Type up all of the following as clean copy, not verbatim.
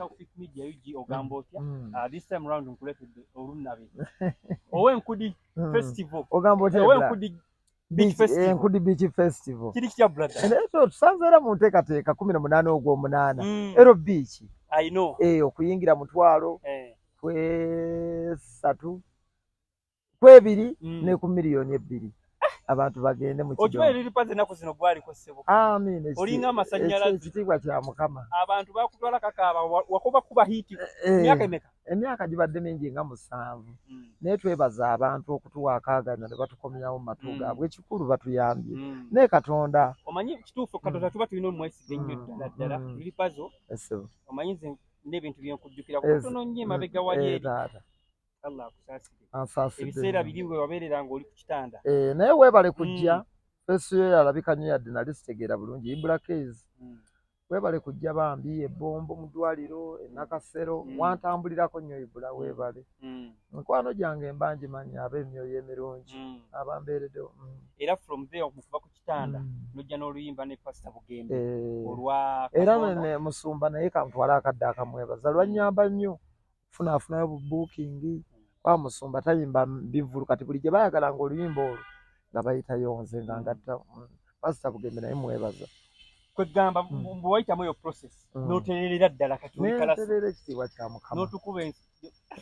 Taufik Media UG ogamba otya? This time round nkuleetedde olunnabe ow'Enkudi Festival. Ogamba otya? Ow'Enkudi Beach Festival. Enkudi Beach Festival. Kiri kitya, brother? Naye tusanze era mu nteekateeka 18 ogw'omunaana. Ero beach. I know. Okuyingira 50,000 kwesatu kwebiri ne ku miliyoni 2, abantu bagende mu Okimanyi Lil Pazo ennaku zino gwaliko, ssebo. Amiina. Olinga amasannyalaze. Ekitiibwa kya Mukama. Abantu bakutwala kakaaba wakuba kuba hit. Emyaka emeka? Emyaka gibadde mingi nga 7, naye twebaza abantu okutuwa akaaganya ne batukomyawo mu matu gaabwe. Ekikulu batuyambye, naye Katonda. Omanyi kituufu, Katonda tuba tulina omwesiga ennyo ddala ddala. Lil Pazo, Essebo. omanyi nze n'ebintu byenkujjukira kutono nnyo emabega wali eri. Taata. Allah akusaasire. Ansaasire. Ebiseera biri we wabeerera ng'oli ku kitanda. Naye weebale kujja. Face yo yalabika nnyo, yadde nali sitegeera bulungi. Ibra Case, weebale kujja bambi. Ebombo mu ddwaliro e Nakasero, wantambulirako nnyo Ibra, weebale. Mikwano gyange mba ngimanyi, ab'emyoyo emirungi abambeereddewo. Era from there, mu kuva ku kitanda, n'ojja n'oluyimba ne Pasita Bugembe olwa Era Katonda. Ne musumba naye kantwale akadde akamwebaza, lwannyamba nnyo okufunaafunayo bu booking, kuba musumba tayimba bivvulu. Kati buli gye bayagalanga oluyimba olwo nga bayitayo nze nga ngatta. Pasita Bugembe naye mwebaza. Kwegamba bwe wayitamu eyo process, n'otererera ddala, kati oli kalasi. Nenterera, ekitiibwa kya Mukama. N'otukuba ensi.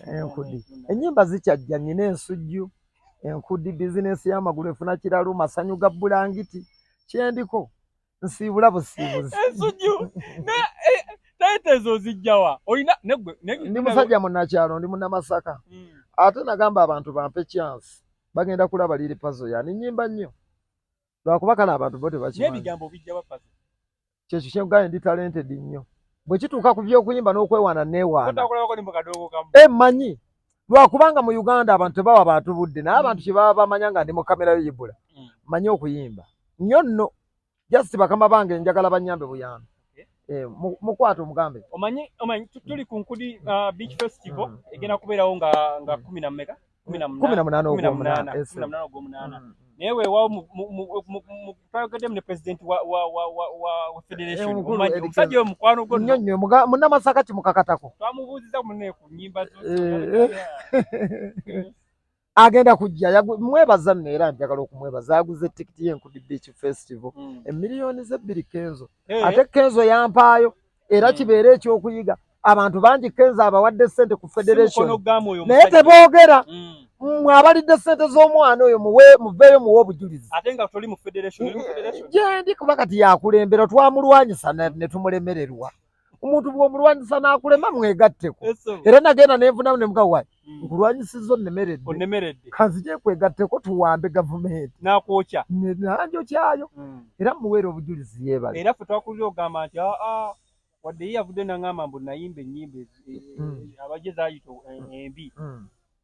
Enkudi, ennyimba zikyajja. Nyina ensujju, enkudi, bizinesi y'amagulu efuna kiralu, masanyu ga bulangiti, kyendiko nsiibula busiibuzi. Ensujju taita ezo ozijjawa? Olina negwe? Ndi musajja munnakyalo, ndi munnamasaka. Ate nagamba abantu bampe chance, bagenda kulaba Lil Pazo yani nyimba nnyo, lwakuba kale abantu bo tebakimanyi. N'ebigambo bijjawa, Pazo? Kyekyo kyenkugambye, ndi talented nnyo. Bwe kituuka ku by'okuyimba n'okwewaana, neewaana. Otakulabako ni mu kadongo kamu? Emmanyi lwakubanga mu Uganda abantu tebawa bantu budde, naye abantu kye baba bamanya nga ndi mu kamera yo yibula. Manyi okuyimba nnyo nno, just bakama bange njagala banyambe buyambi. Mukwate omugambe. Omanyi tuli ku Nkudi Beach Festival. Egenda kubeerawo nga kumi na mmeka? 18? 18 18. Ogw'omunaana. 18 ogw'omunaana. Naye weewaawo twayogeddemu ne president wa federation. Omukulu Omanyi, Eric omusajja oyo mukwano gwo nnyo nno. Nnyo munnamasaka kimukakatako. Twamubuuziza munne ku nnyimba zo. Agenda kujja mwebaza nno, era njagala okumwebaza, aguze tikiti y'Enkudi Beach Festival emiliyoni zebbiri Kenzo. Ate Kenzo yampaayo era kibeere ekyokuyiga. Abantu bangi Kenzo abawadde ssente ku federation, mukono gaamu oyo naye omusajja. Teboogera. Mmwe abalidde ssente z'omwana oyo, muwe muveeyo muwe obujulizi. Ate nga toli mu federation, oli mu federation? Gyendi, kuba kati yakulembera. Twamulwanyisa ne tumulemererwa. Omuntu bw'omulwanyisa n'akulema, mwegatteko. Eso. Era nagenda nenvunamu ne mugawa wayi, nkulwanyisizza, onnemeredde. Onnemeredde. Kanzije kwegatteko tuwambe gavumenti. N'akwokya. Nanjokyayo, era muweera obujulizi, yeebale. Era ffe twakulira ogamba nti aa, wadde ye yavudde naŋŋamba mbu nayimba ennyimba abajje zaayita embi,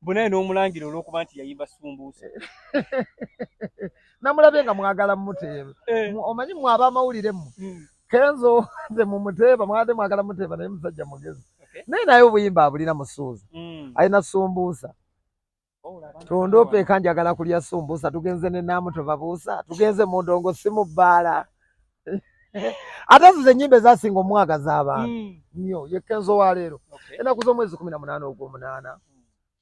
mbu naye n'omulangira olw'okuba nti yayimba sumbuusa. Namulabye nga mwagala mumuteeba. Omanyi mwe ab'amawulire mmwe, Kenzo nze mumuteeba, mwade mwagala muteeba, naye musajja mugezi. Naye obuyimba abulina musuuza. Alina sumbuusa. Wabula abantu Tondoopa eka, njagala kulya sumbuusa, tugenze ne naamuto babuusa, tugenze mu ndongo si mu bbaala. Ate ezo ze nnyimba ezasinga omwagaza abantu nnyo. Ye Kenzo wa leero. Ennaku z'omwezi 18 ogw'omunaana,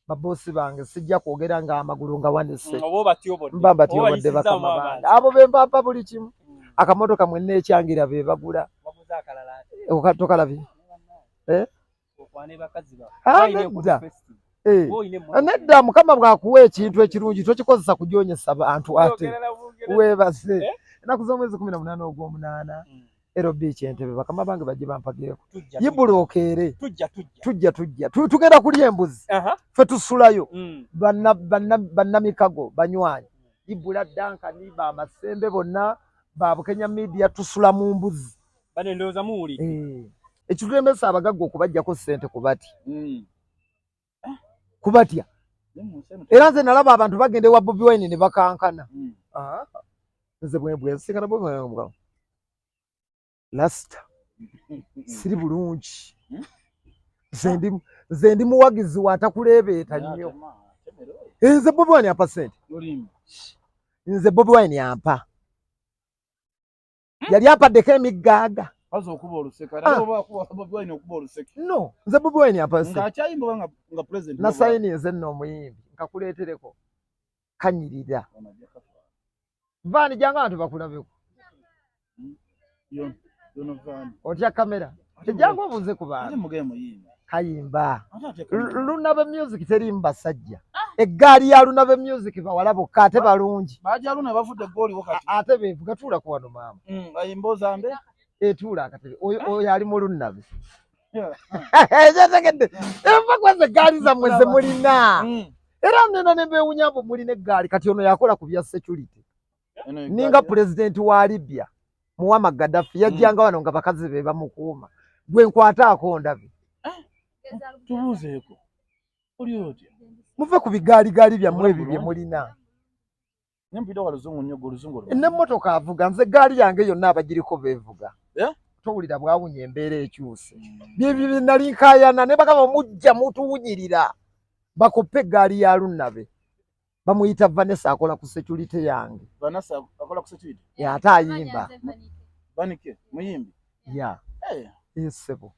baboosi bange, sijja kwogera nga amagulu nga wanise. Oba obatyobodde. Mba Oba mbatyobodde oyisizaamu bakama amaanyi. bange. Abo be mpampa buli kimu. Akamotoka mwenna ekyangira be bagula. Waguze akalala ate. Tokalabye? Eh? Okwane bakazi bawe. Ah, Oba olina Enkudi nedda. Festival. Eh. Oba olina emmotoka. Nedda, Mukama bw'akuwa ekintu ekirungi tokikozesa kujoonyesa bantu ate. Oyogera na Bungereza. Weebase. Eh? Ennaku z'omwezi 18 ogw'omunaana, Ero Beach Entebe, bakama bange bajje bampagireko. Tujja. Yibula okeere. Tujja, tujja. Tujja, tujja. Tugenda kulya embuzi. Ffe tusulayo. Bannamikago banywanyi. Ibula, Duncan, bamasembe bonna ba Bukenya Media, tusula mu mbuzi. Bane ndowooza muwulidde. Eh. Ekitulemesa abagagga okubaggyako ssente kubatya. Kubatya. Ne mu nsi eno. Era nze nalaba abantu bagenda ewa Bobi Wine ne bakankana. Ah, nze bwe bwe nsinkana Bobi Wine, lasita siri bulungi. Nze ndi muwagizi wa atakuleebeeta nnyo. Nze Bobi Wine ampa ssente. Nze Bobi Wine ampa, yali ampaddeko emiggaaga. Pazo okuba oluseke. Ate oba akuba Bobi Wine okuba oluseke. No, nze Bobi Wine ampa Nga akyayimba oba nga president. Na sayini nze nno omuyimbi nkakuleetereko kanyirira. Vaani janga abantu bakulabeko. Otya kamera? Tejjangu obuuze ku bantu. Kayimba. Lunabe music teriimu basajja. Eggaali ya Lunabe music bawala bokka ate balungi. Ate beevuga tuula ku wano maama. Etuula akatebe. Oyo ali mu Lunabe. Ekyategedde. Enva kwezi eggaali zammwe ze mulina. Era nena ne mbeewunya mbu mulina eggaali kati ono yakola ku bya security. Ninga pulezidenti wa Libya Muammar Gaddafi yajjanga wano nga bakazi be bamukuuma. Gwe nkwataako ndabe. Tubuuzeeko. Oli otya? Muve ku bigaaligaali byammwe ebyo bye mulina. N'emmotoka avuga nze eggaali yange yonna abagiriko beevuga. Towulira bwawunya embeera ekyuse. Byebyo bye nali nkaayana ne bagamba mujja mutuwunyirira. Bakoppe eggaali ya Lunnabe. Bamuyita Vanessa akola ku security yange. Vanessa akola ku security? Ya ate ayimba. Vanike muyimbi? Ya. Esebo.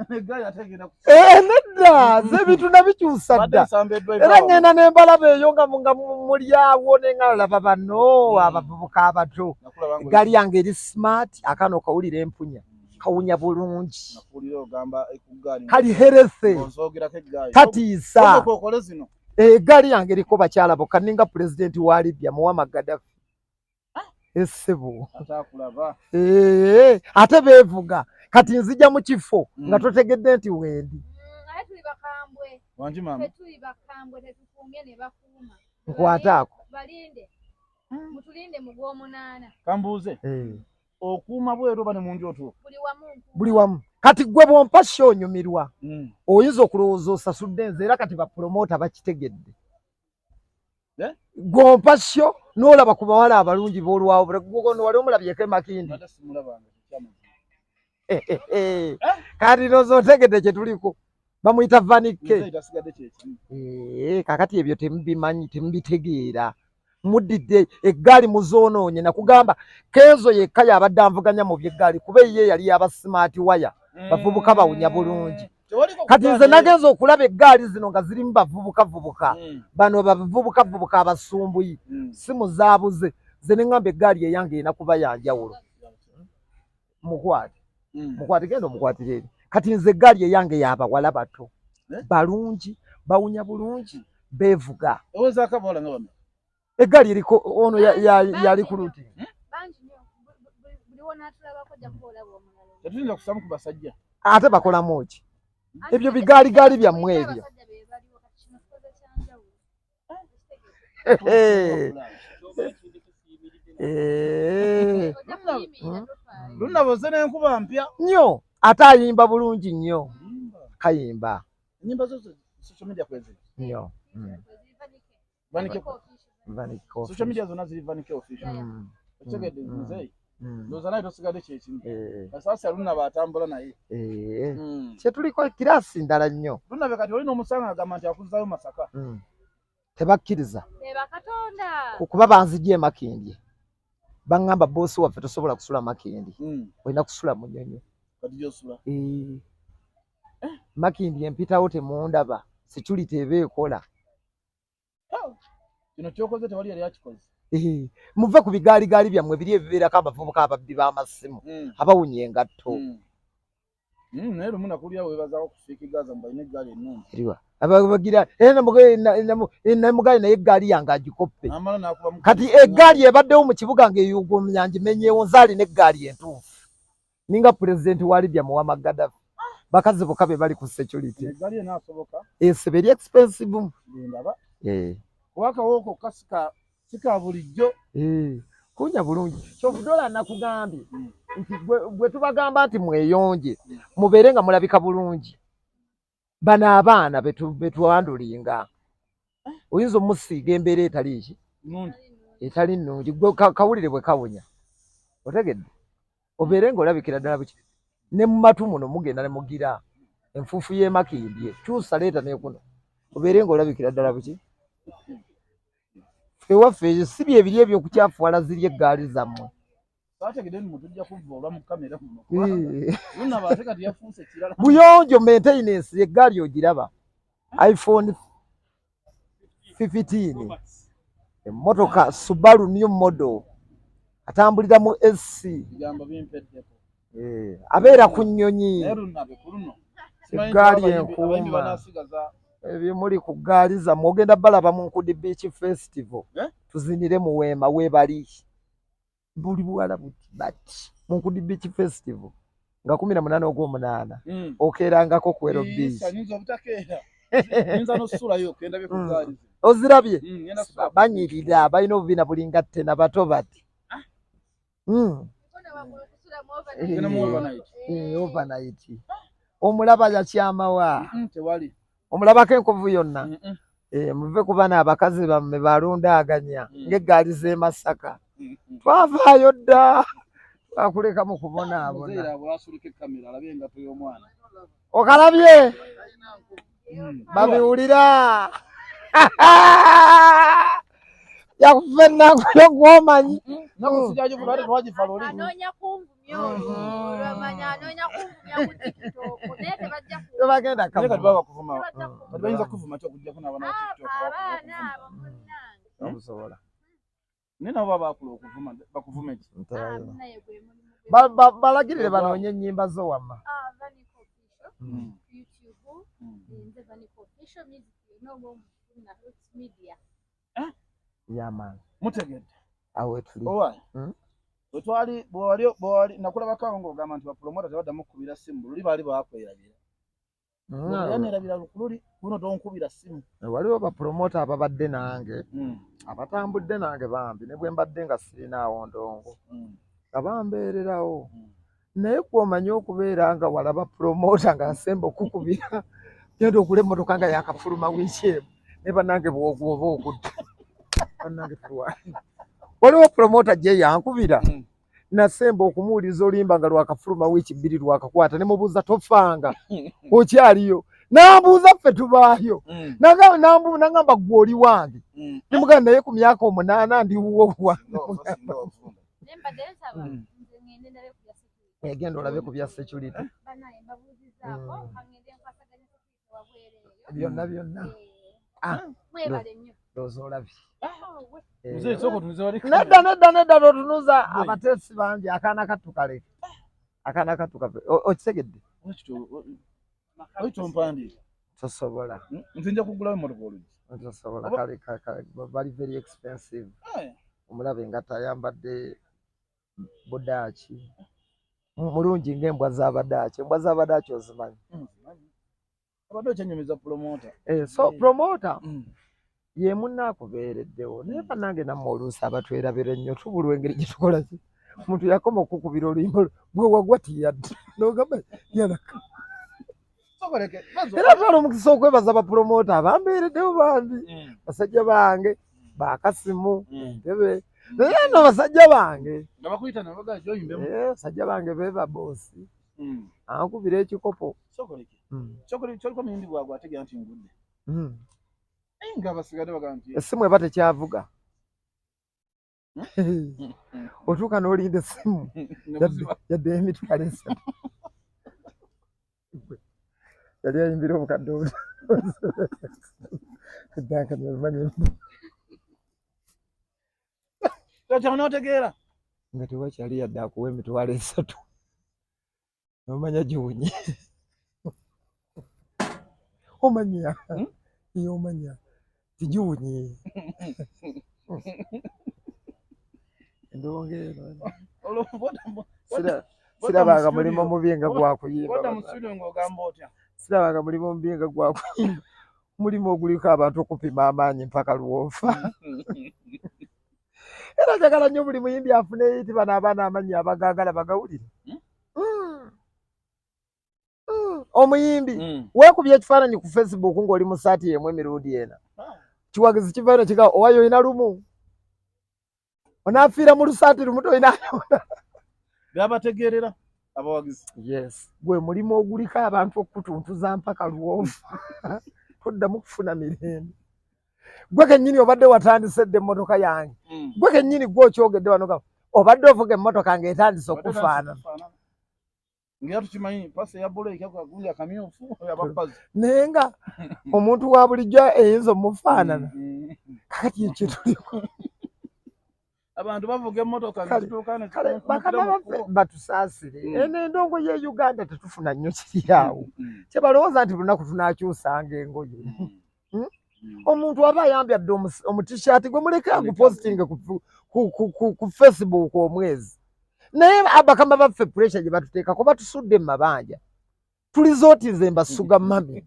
Nedda nze ebintu nabikyusa dda. Era ngenda ne mbalaba eyo nga muli awo ne nga laba bano abavubuka abato. Eggaali yange eri smart akaana okawulira empunya. Kawunya bulungi. Kali healthy. Tatiisa. Eggaali yange eriko bakyala bokka ninga pulezidenti wa Libya Muammar Gaddafi. Essebo. Ate beevuga kati nzija mu kifo nga totegedde nti wendi. Nkwataako. Kambuuze. Okuuma bweru oba ne mu nju otuuka? Buli wamu. Kati gwe bw'ompa sho onyumirwa. Oyinza okulowooza osasudde nze era kati bapromota bakitegedde. Gw'ompa sho n'olaba ku bawala abalungi b'olwawo ono wali omulabyeko e Makindi. Kati ndowooza otegedde kye tuliko. Bamuyita Vanike. Kakati ebyo temubimanyi, temubitegeera. Muddidde eggaali muzoonoonye nakugamba Kenzo yekka yabadde anvuganya mu by'eggaali kuba ye yali yaba smart wire bavubuka bawunya bulungi. Kati nze nagenze okulaba eggaali zino nga zirimu bavubukavubuka bano bavubukavubuka abasumbuyi si muzaabuze nze ne ŋŋamba eggaali eyange erina kuba ya njawulo. Mukwate mukwate genda omukwatire eri. Kati nze eggaali eyange y'abawala bato balungi bawunya bulungi beevuga. Eggaali eriko ono yali ku luti. Ate bakolamu ki? Ebyo bigaaligaali byammwe ebyo. Lunaboze n'enkuba mpya. Nnyo ate ayimba bulungi nnyo. Kayimba. Ennyimba zo social media kwezi. Nnyo. Vanike. Social media zonna ziri Vanike official. Otegedde nze. Ndowooza naye tosigadde kyekimu. Kasaasi Lunnabe atambula naye. Kye tuliko kiraasi ndala nnyo. Lunnabe kati olina omusanga agamba nti akuzzaayo Masaka. Tebakkiriza. Kuba banzijja e Makindye. Baŋŋamba boosi waffe tosobola kusula Makindye. Olina kusula Munyonyo. Makindye empitawo temundaba. Security eba ekola. Kino ky'okoze tewali yali akikoze. Muve ku bigaaligaali byammwe biri ebibeerako abavubuka ababbi b'amasimu abawunya engatto. Naye lumu nakulya weebazaako ku Fiiki Gaza mbu alina eggaali ennungi. Eriwa? Abagira namugaali naye eggaali yange agikoppe. Kati eggaali ebaddewo mu kibuga ng'eyugumya ngimenyeewo nze alina eggaali entuufu. Ninga pulezidenti wa Libya Muammar Gaddafi. Bakazi bokka be bali ku security. Eggaali enaasoboka. Esebe eri expensive. Ndaba. Kuba akawoko sika bulijjo. Kunya bulungi. Kyovudde olaba nakugambye nti gwe tubagamba nti mweyonje mubeere nga mulabika bulungi. Bano abaana betwandulinga. Oyinza omusiiga embeera etali ki? Etali nnungi. Gwe kawulire bwe kawunya. Otegedde? Obeere ng'olabikira ddala buki. Ne mu matu muno mugenda ne mugira enfuufu y'e Makindye. Kyusa leeta n'ekuno. Obeere ng'olabikira ddala buki. Ewaffe ebyo si bye biri eby'okukyafuwala ziri eggaali zammwe. Saategedde nno tujja kuvvoolwa mu kamera muno kubanga Lunaba ate kati yafuuse kirala. Buyonjo, maintenance, eggaali ogiraba, iPhone 15, emmotoka Subaru new model, atambulira mu AC. Ebigambo bimpeddeko. Abeera ku nnyonyi. Naye Lunabe ku luno simanyi nti Eggaali abayimbi enkuuma. banaasigaza. Ebimuli ku ggaali zammwe ogenda balaba mu Nkudi Beach Festival. Eh? Tuzinire mu weema weebali buli buwala buti bati mu Nkudi Beach Festival nga 18 ogw'omunaana. Okeerangako ku Ero Beach. Nyinza obutakeera. Nyinza n'osusulayo okendabye ku ggaali ze. Ozirabye? Ngenda kusula ku Banyirira, balina obubiina bulinga ttena bato bati. Genda mu overnight. Overnight. Omulaba yakyamawa. Tewali. Omulabako enkovu yonna. Muve ku bano abakazi bammwe balundaaganya ng'eggaali z'e Masaka. Twavaayo dda. Twakuleka mu kubonaabona. Muzeeyi abwasulika ekkamera alabe engatto y'omwana. Okalabye? Babiwulira. Yakufa ennaku yo gw'omanyi. Nnaku sijagivula ate twagifa luli. Anoonya kunvumya olwo. Olwamanya anoonya kunvumya ku TikTok. Naye tebajja ku- Tebagenda Naye kati kavuma. baba bakuvuma. Tebajja kuvuma. Kati bayinza kuvuma ki okuggyako n'abaana ba TikTok Abaana bakuvuma? abo munnange. Bamusobola. Naye nabo baba bakula okuvuma, bakuvuma ki? Ah, munnaye gwe mulimu gwe. Balagirire banoonye ennyimba zo wamma. Ah, Vaniko Official, YouTube, nze Vaniko Official Music yonna oba omuntu na Roots Media. Yamaani. Mutegedde. Awo wetuli. Owa. Bwe twali, bwe wali, bwe wali, nakulabako awo ng'ogamba nti bapromota tebaddamu kukubira ssimu, luli baali baakwerabira. Yaneerabira luli, kuno tonkubira ssimu. Waliwo bapromota ababadde nange, abatambudde nange bambi, ne bwe mbadde nga sirinaawo ndongo. Nga bambeererawo. Naye gwe omanyi okubeera nga walaba promota ng'asemba okukubira, genda ogule emmotoka nga yaakafuluma wiiki emu. Naye bannange bw'ogwa oba ogudde. Bannange tulwane. Waliwo promota gye yankubira. Nasemba okumuwuliriza oluyimba nga lwakafuluma wiiki 2 lwakakwata, ne mubuuza tofaanga okyaliyo. N'ambuuza ffe tubaayo. N'angamba ggwe oli wange. Ne mugamba naye ku myaka 8 ndi wuwo wa. Naye mbadde nsaba, nze ngende ndabe ku bya security. Genda olabe ku bya security. Banaye mbabuuzizaako, kangende nkwasaganya security wabweru eyo. Byonna byonna. Mwebale nnyo. Ndowooza olabye. Mzee, soko tunuze wali. Nedda, nedda, nedda, totunuza. Abateesi bangi, akaana kattu kaleke. Akaana kattu kafe. Okitegedde? Oyita ompandiika. Tosobola. Nze nja kugulawo emmotoka oluggi. Tosobola. Oba- Kale, kale, kale, bali very expensive. Omulabe engatto ayambadde budaaki. Mulungi ng'embwa z'abadaaki. Embwa z'abadaaki ozimanyi? Abadde okyannyumiza promoter. So promoter ye munne akubeereddewo. Naye bannange nammwe oluusi abatwerabira ennyo, tubulwa engeri gye tukola ki. Omuntu yakoma okukubira oluyimba lwo, bwe wagwa tiyadde. N'ogamba yalaka. Era twala omukisa okwebaza bapromota abambeereddewo bambi. Basajja bange, bakasimu, entebe. Naye nno basajja bange. Nga bakuyita ne bagamba gy'oyimbemu. Basajja bange beeba boosi. Ankubira ekikopo. Sokoleke. Sokoleke, kyoliko muyimbi bwagwa ategeera nti ngudde. Naye nga abasigadde bagamba nti Essimu eba tekyavuga. Otuuka n'olinda essimu. Ne buziba. Yadde emitwalo 3. Yali ayimbira obukadde obuto. Duncan obimanyi. Kati onootegeera? Nga tewakyali yadde akuwa emitwalo 3. Omanya giwunye. Omanya. Ye omanya. Tigiwunye. Endongo eno. Olwo Sirabanga mu mulimu studio. mubi nga gwa kuyimba. Bw'odda mu studio ng'ogamba otya? Sirabanga mulimu mubi nga gwa kuyimba. Mulimu oguliko abantu okupima amaanyi mpaka lw'ofa. Era njagala nnyo buli muyimbi afune hit, bano abaana amannya abagaagala bagawulire. Omuyimbi weekubye ekifaananyi ku Facebook ng'oli mu ssaati y'emu emirundi ena. Kiwagizi kivaayo ne kigamba owayo olina lumu. Onaafiira mu lusaati lumu tolina. Byabategeerera abawagizi. Yes. Gwe mulimu oguliko abantu okukutuntuza mpaka lw'ofa. Toddamu kufuna mirembe. Gwe kennyini obadde watandise dda emmotoka yange. Gwe kennyini gwe okyogedde wano gamba, Obadde ovuga emmotoka ng'etandise okufaanana. Ngera tukimanyi pasi eya buleeki ako kagundi akamyufu abapazi. Naye nga omuntu wa bulijjo eyinza omufaanana. Kakati ekyo tuliko. Abantu bavuga emmotoka zituuka ne kale bakama baffe batusaasire. Eno endongo ye Uganda tetufuna nnyo kiri awo. Kyebalowooza nti lunaku tunaakyusanga engoye. Omuntu aba ayambadde omutishaati gwe muleke agupositinge ku Facebook omwezi. Naye abakama baffe pressure gye batuteekako batusudde mu mabanja. Tulizotize mbasuga mami.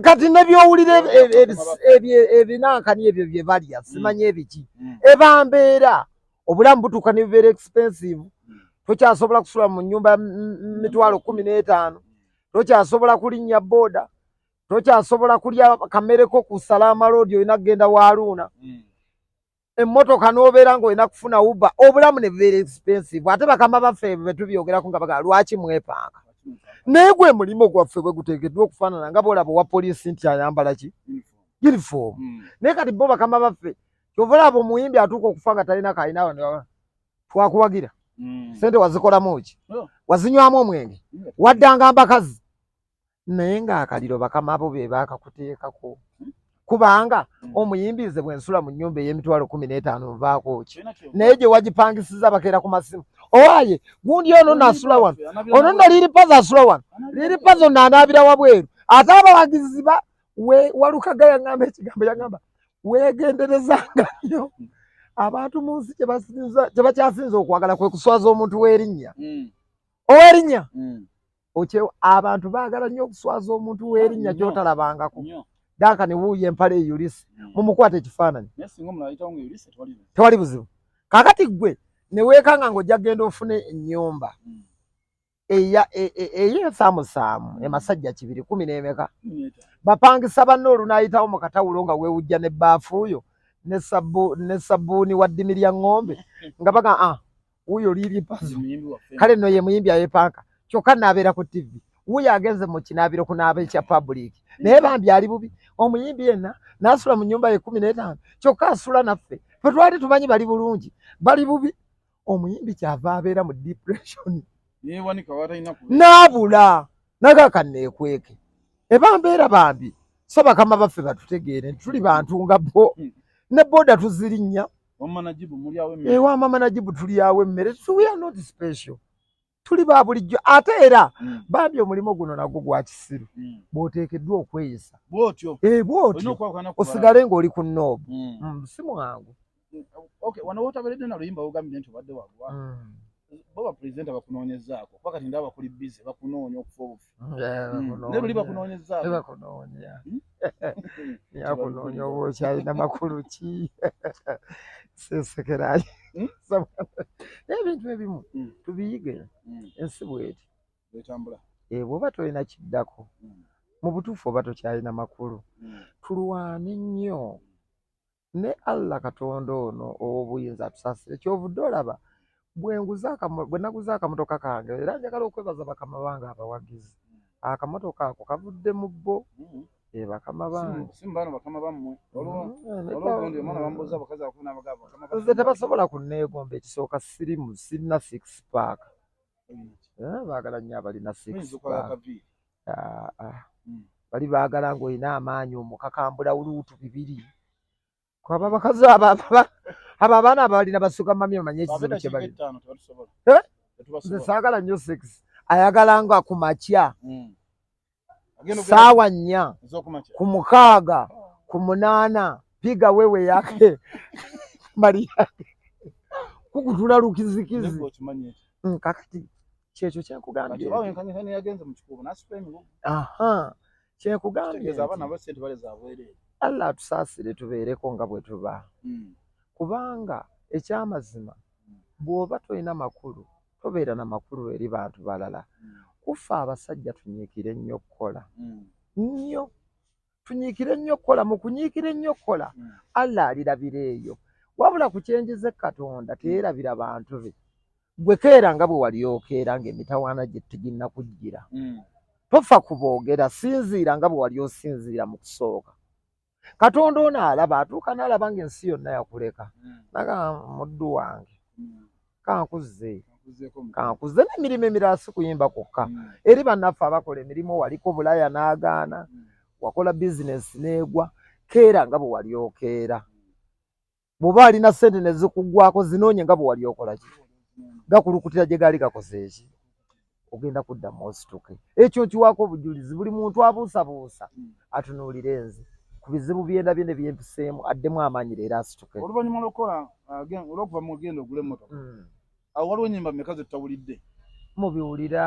Kati nebyowulira ebinankani ebyo bye balya simanyi ebiki. Eba mbeera obulamu butuuka ne bubeera expensive. Tokyasobola kusula mu nnyumba 15,000. Tokyasobola kulinnya boda. Tokyasobola kulya kamereko ku Salama Road olina kugenda Waluuna. Emmotoka n'obeera ng'olina kufuna Uber, obulamu ne bubeera expensive. Ate bakama baffe bwe tubyogerako nga bagamba lwaki mwepanga. Naye gwe mulimu gwaffe bwe guteekeddwa okufaanana nga bw'olaba owa poliisi nti ayambala ki? Uniform. Naye kati bo bakama baffe ky'ova olaba omuyimbi atuuka okufa nga talina k'alina twakuwagira. Ssente wazikolamu ki? Wazinywamu omwenge? Waddanga mbakazi? Naye ng'akaliro bakama bo be baakakuteekako. Kubanga omuyimbi nze bwe nsula mu nnyumba ey'emitwalo 15 nvaako ki? Naye gye wagipangisiza bakeera ku masimu. Owaaye gundi ono nno asula wano, ono nno Lil Pazo asula wano, Lil Pazo nno anaabira wabweru. Ate abawagizi ba Walukaga yaŋŋamba ekigambo, yaŋŋamba weegenderezanga nnyo abantu mu nsi kye bakyasinza okwagala kwe kuswaza omuntu w'erinnya. Ow'erinnya. Abantu baagala nnyo okuswaza omuntu w'erinnya gy'otalabangako. Duncan wuuyo empale eyulise mumukwata ekifaananyi. Tewali buzibu. Kaakati ggwe ne weekanga ng'ojja kugenda ofune ennyumba ey'ensaamusaamu emasajja kibiri 10 n'emeka. Bapangisa banno olunaayitawo mu katawulo nga weewujja n'ebbaafu yo ne sabbuuni wa ddimi lya ŋŋombe nga bagamba wuuyo Lil Pazo. Kale nno ye muyimbi ayeepanka kyokka n'abeera ku TV. Wuuyo agenze mu kinaabiro kunaaba ekya public. Naye bambi ali bubi. Omuyimbi yenna n'asula mu nnyumba ye 15 kyokka asula naffe. Ffe twali tumanyi bali bulungi, bali bubi. Omuyimbi kyava abeera mu depression. N'abula naga kanneekweke. Eba mbeera bambi. So bakama baffe batutegeere nti tuli bantu nga bo. Ne boda tuzirinnya. Ewa Mama Najibu tulyawo emmere. So we are not special. Tuli ba bulijjo. Ate era bambi omulimu guno nagwo gwa kisiru. Bw'oteekeddwa okweyisa. Bw'otyo. Bw'otyo. Osigale ng'oli ku knob. Si mwangu. Okay, wano w'otabeeredde na luyimba w'ogambye nti obadde wagwa. Bo bapulezidenti bakunoonyezaako kuba kati ndaba bakuli busy bakunoonya okufa obufi. Naye luli bakunoonyezaako. Bakunoonya. Yakunoonya oba okyalina makulu ki? Sesekerayo. Ebintu ebimu tubiyige ensi bw'eti. Bw'etambula. Bw'oba tolina kiddako mu butuufu oba tokyalina makulu. Tulwane nnyo. Ne Allah Katonda ono ow'obuyinza atusaasire. Ky'ovudde olaba bwe naguza akamotoka kange era njagala okwebaza bakama bange abawagizi. Akamotoka ako kavudde mu bo. Bakama bange. Si bano bakama bammwe. Waliwo omwana bambuuza abakazi abakulu n'abagabo bakama baffe. Nze tebasobola kunneegomba ekisooka sirimu sirina 6 pack. Baagala nnyo abalina 6 pack. Bali baagala ng'olina amaanyi omukakambula wuluutu bibiri. Kwaba abakazi abo abaana abalina basuka mami omanye ekizibu kye balina. Nze saagala nnyo sex. Ayagala nga ku makya. 4 ku 6 ku 8 piga wewe yake mali yake kukutula lukizikizi. Kakati kyekyo kyenkugambye. Kyenkugambye. Allah atusaasire tubeereko nga bwe tuba. Kubanga ekyamazima bw'oba tolina makulu tobeera na makulu eri bantu balala. Kufa abasajja tunyiikire nnyo okukola. Nnyo. Tunyiikire nnyo okukola. Mu kunyiikira ennyo okukola Allah alirabira eyo. Wabula ku kyenjize Katonda teyeerabira bantu be. Gwe keera nga bwe wali okeera ng'emitawaana gye teginnakujjira. Tofa kuboogera, sinziira nga bwe wali osinziira mu kusooka. Katonda ono alaba, atuuka n'alaba ng'ensi yonna yakuleka. Naga muddu wange, kankuzze. Kankuze n'emirimu emirala si kuyimba kwokka. Eri bannaffe abakola emirimu, waliko Bulaya n'agaana, wakola bizinesi n'egwa, keera nga bwe wali okeera. Bw'oba alina ssente ne zikuggwako, zinoonye nga bwe wali okola ki, gakulukutira gye gaali gakoze eki, ogenda kuddamu osituke. Ekyo nkiwaako obujulizi. Buli muntu abuusabuusa atunuulire nze ku bizibu byendabye ne byempiseemu, addemu amaanyi leero asituke. Oluvannyuma lw'okukola olw'okuva mu genda ogula emmotoka, awo waliwo ennyimba mmeka ze tutawulidde? Mubiwulira.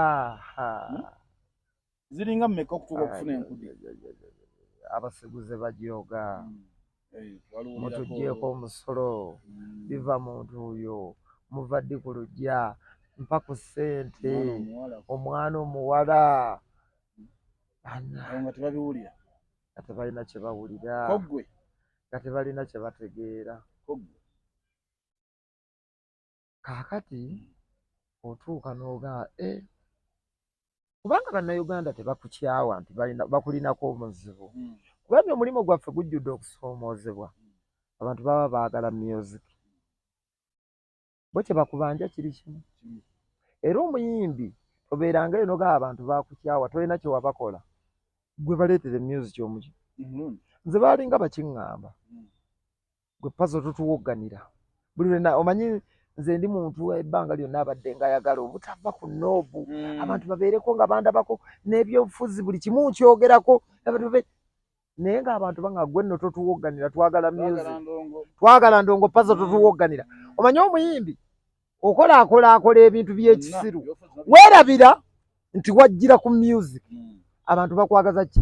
Ziringa mmeka okutuuka okufuna enkudi? Abasiguze bajooga, mutuggyeeko omusolo, biva mu ntuuyo, muva ddi ku luggya, mpa ku ssente, omwana omuwala. Nga tebabiwulira. Nga tebalina kye bawulira. Koggwe. Nga tebalina kye bategeera. Koggwe. Kaakati otuuka n'ogaa kubanga Bannayuganda tebakukyawa nti bakulinako omuzibu. Kubanga omulimu gwaffe gujjudde okusoomoozebwa. Abantu baba baagala music. Bo kye bakubanja kiri kimu. Era omuyimbi obeeranga eno ga abantu bakukyawa, tolina kye wabakola. Gwe baleetere music omuki. Nze baalinga bakiŋŋamba. Gwe Pazo totuwogganira. Buli lwe omanyi nze ndi muntu ebbanga lyonna abadde ng'ayagala obutava ku noobu. Abantu babeereko nga bandabako n'ebyobufuzi buli kimu nkyogerako. Naye ng'abantu banga gwe nno totuwogganira, twagala music. Twagala ndongo, Pazo totuwogganira. Omanyi omuyimbi okola akola akola ebintu by'ekisiru. Weerabira nti wajjira ku music. Abantu bakwagaza ki?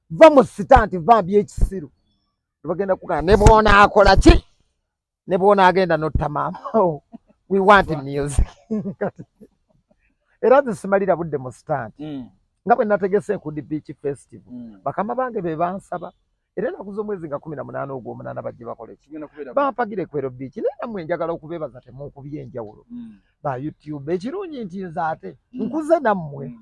Va mu sita nti va by'ekisiru. Bagenda kugamba ne bw'onaakola ki? Ne bw'onaagenda n'otta maama. We want music. Era nze simalira budde mu stand. Nga bwe nategese Enkudi Beach Festival. Bakama bange be bansaba. Era ennaku z'omwezi nga 18 ogw'omunaana bajje bakole ki? Bampagire Kwero Beach. Naye nammwe njagala okubeebaza temunkubye enjawulo. Ba YouTube ekirungi nti nze ate nkuze nammwe.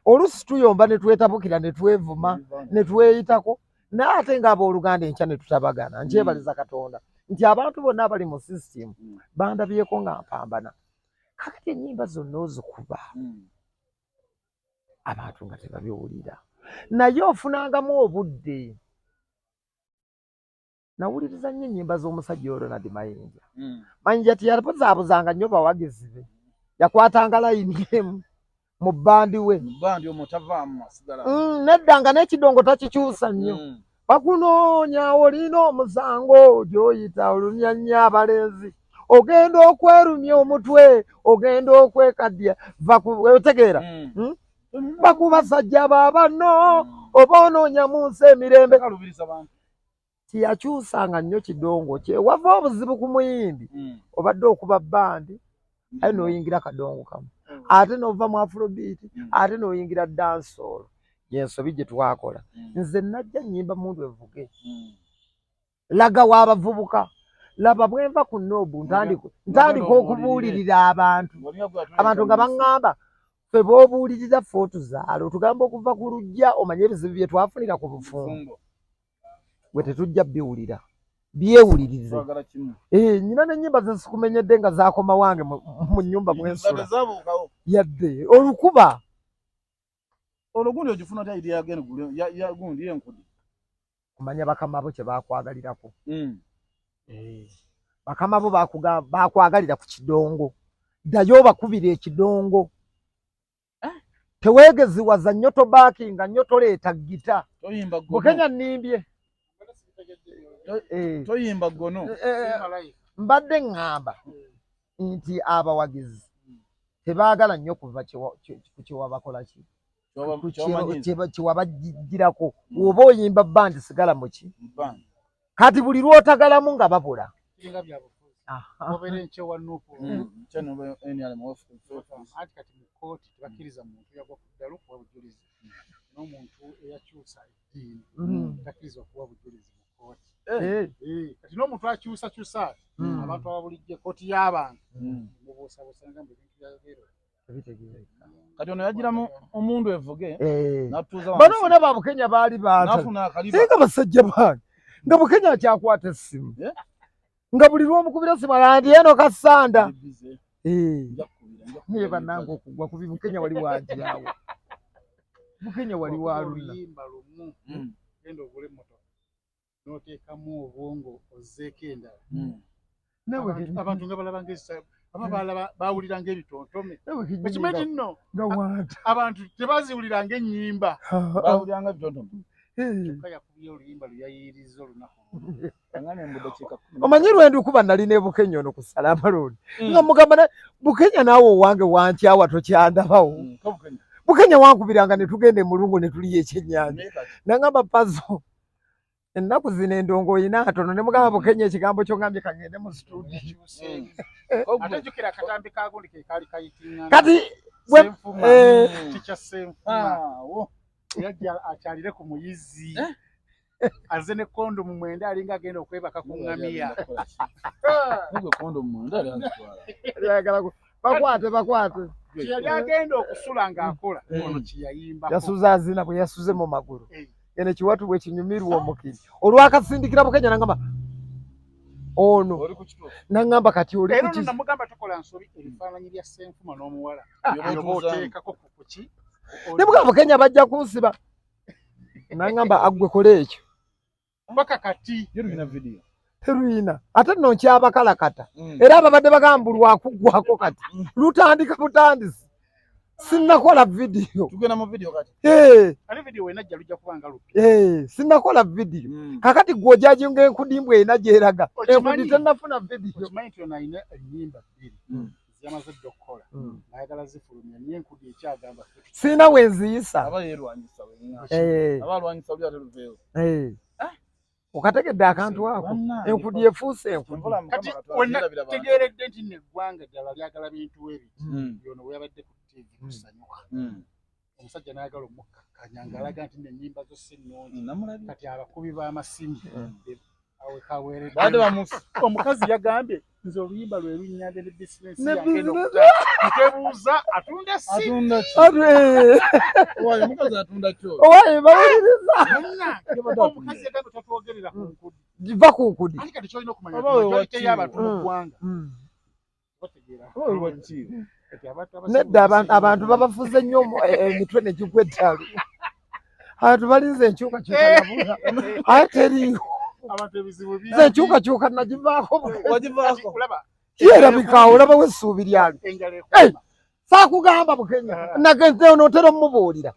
Oluusi tuyomba ne twetabukira ne twevuma ne tweyitako. Naye ate ng'abooluganda enkya ne tutabagana. Nkyebaliza Katonda nti abantu bonna abali mu system bandabyeko nga mpambana. Kakati ennyimba zonna ozikuba abantu nga tebabiwulira. Naye ofunangamu obudde. Nawuliriza nnyo ennyimba z'omusajja oyo Ronald Mayinja. Mayinja teyabuzabuzanga nnyo bawagizi be. Yakwatanga layini emu mu bbandi we. Nedda nga n'ekidongo takikyusa nnyo. Bakunoonya olina omusango gy'oyita olumya nnyo abalenzi. Ogenda okwerumya omutwe, ogenda okwekadya, va ku otegeera. Bakubasajja baabano oba onoonya mu nsi emirembe. Tiyakyusanga nnyo kidongo kye. Wava obuzibu ku muyimbi, obadde okuba bbandi, aye n'oyingira kadongo kamu. Ate n'ova mu Afrobeat, ate n'oyingira dancehall. Y'ensobi gye twakola. Nze najja nnyimba mundu evuge. Laga w'abavubuka. Laba bwe nva ku noobu ntandika okubuulirira abantu. Abantu nga baŋŋamba ffe b'obuulirira ffe otuzaala, otugamba okuva ku luggya omanye ebizibu bye twafunira ku bufumbo. Gwe tetujja biwulira. Byewulirize. Nnyina n'ennyimba ze sikumenyedde nga zaakoma wange mu nnyumba mwe nsula. Yadde olukuba. Olwo gundi ogifuna otya idea ya gundi y'enkudi? Kumanya bakama bo kye baakwagalirako. Bakama bo baakwagalira ku kidongo. Ddayo obakubira ekidongo. Teweegeziwaza nnyo, tobaakinga nnyo, toleeta ggita. Bukenya nnimbye. Toyimba ggono. Mbadde ŋŋamba nti abawagizi tebaagala nnyo kuva ku kyewabakola ki? Kyewabagirako. Oba oyimba bbandi sigala mu ki? Kati buli lw'otagalamu nga babula. Kati n'omuntu akyusakyusa abantu ababulijjo ekkooti y'abantu mubuusabuusa ngamba ebintu bya leero. Kati ono yagira omundu evuge n'atuuza wansi. Bano bonna ba Bukenya baali baata. N'afuna akaliba. Singa basajja bange. Nga Bukenya akyakwata essimu. Nga buli lw'omukubira essimu alandi eno kasanda. Naye bannange okugwa kubi Bukenya wali wanjyawo. Bukenya wali waluna. Genda ogule emmotoka n'oteekamu obwongo ozzeeko endala. Abantu nga balaba ng'eba bawulira ng'ebitontome. Okimanyi nno abantu tebaziwulira ng'ennyimba. Bawulira nga bitontome. Kyokka yakubye oluyimba lwe yayiirizza olunaku. Omanyi lwendukuba nali ne Bukenya ono ku Salama Road. Nga mugamba Bukenya naawe owange wankyawa tokyandabawo. Bukenya wankubiranga ne tugenda e Mulungu ne tuliyo ekyennyanja. Nangamba Pazo ennaku zino endongo oyina ntono ne mugamba Bukenya ekigambo ky'ongambye kangende mu studio. Ate jjukira akatambi ka gundi ke kaali kayitingana. Kati Senfuma, Teacher Senfuma. Yajja akyalire ku muyizi. Azze ne kondomu mwenda alinga agenda okwebaka ku ŋŋamiya. Bakwate bakwate. Kye yali agenda okusula ng'akola ono kye yayimbako. Yasuze azina bwe yasuze mu magulu. Eno ekiwatu bwe kinyumirwa omukiri. Olwakasindikira Bukenya n'angamba ono n'angamba kati oli ku ki? Era namugamba tukola nsobi ebifaananyi bya Senfuma n'omuwala. Oba oteekako ku ki? Ne mugamba Bukenya bajja kunsiba. N'angamba aggwe kola ekyo. Paka kati. Teruyina. Ate nno nkyabakalakata. Era ababadde bagamba lwakuggwako kati. Lutandika butandisi. Sinnakola vidiyo. Tugenda mu vidiyo kati. Ate vidiyo wenajja lujja kuba nga lupya. Sinnakola vidiyo. Kakati gwe ojajinga enkudi mbwe erina gy'eraga. Enkudi tennafuna vidiyo. Okimanyi nti ono alina ennyimba bbiri. Ziyamaze dda okukola. Ayagala zifulumya naye enkudi ekyagamba. Sirina we nziyisa. Aba yeerwanyisa wenna. Aba alwanyisa luli ate luveewo. Okategedde akantu ako. Enkudi efuuse enkudi. Kati wenna tegeeredde nti nno eggwanga ddala lyagala bintu ebiti. Yono bwe yabadde ku TV kusanyuka. Omusajja n'ayagala omukkakkanya ng'alaga nti nno ennyimba zo si nnungi. Kati abakubi b'amasimu omukazi yagambye nze oluyimba lwe lunnyambye ne bizinensi yange ntebuuza atunda si. Owaye bawuliriza. Omukazi yagambye tatwogerera ku nkudi. Va ku nkudi. Anti kati ky'olina okumanya majority y'abantu mu ggwanga. Nedda abantu babafuze nnyo emitwe ne gigwa eddalu. Abantu balinze enkyukakyuka yabula. Ate teriiwo. Nze enkyukakyuka nagivaako. Yerabika olabawo essuubi lyange. Saakugamba Bukenya. Nagenze onootera omubuulira.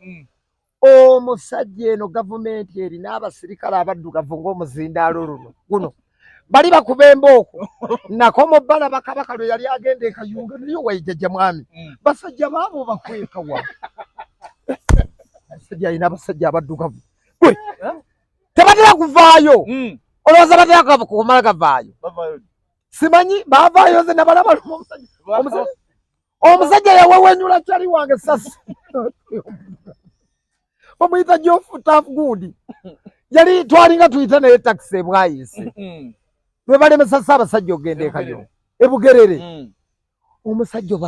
Omusajja eno gavumenti erina abasirikale abaddugavu ng'omuzindaalo luno guno. Bali bakuba embooko. Nakoma balaba Kabaka lwe yali agenda e Kayunga naye wayijjajja mwami. Basajja baabo bakweka wa. Omusajja alina abasajja abaddugavu. Gwe tebatera kuvaayo. Olowooza batera kumala gavaayo. Simanyi baavaayo nze nabalaba lumu omusajja. Omusajja yawewenyula kyali wange sasi. Bamuyita Jofu Gundi. Yali twalinga tuyita naye takisi e Bwayise. Lwe balemesa Ssaabasajja okugenda e Kayunga. E Bugerere. Omusajja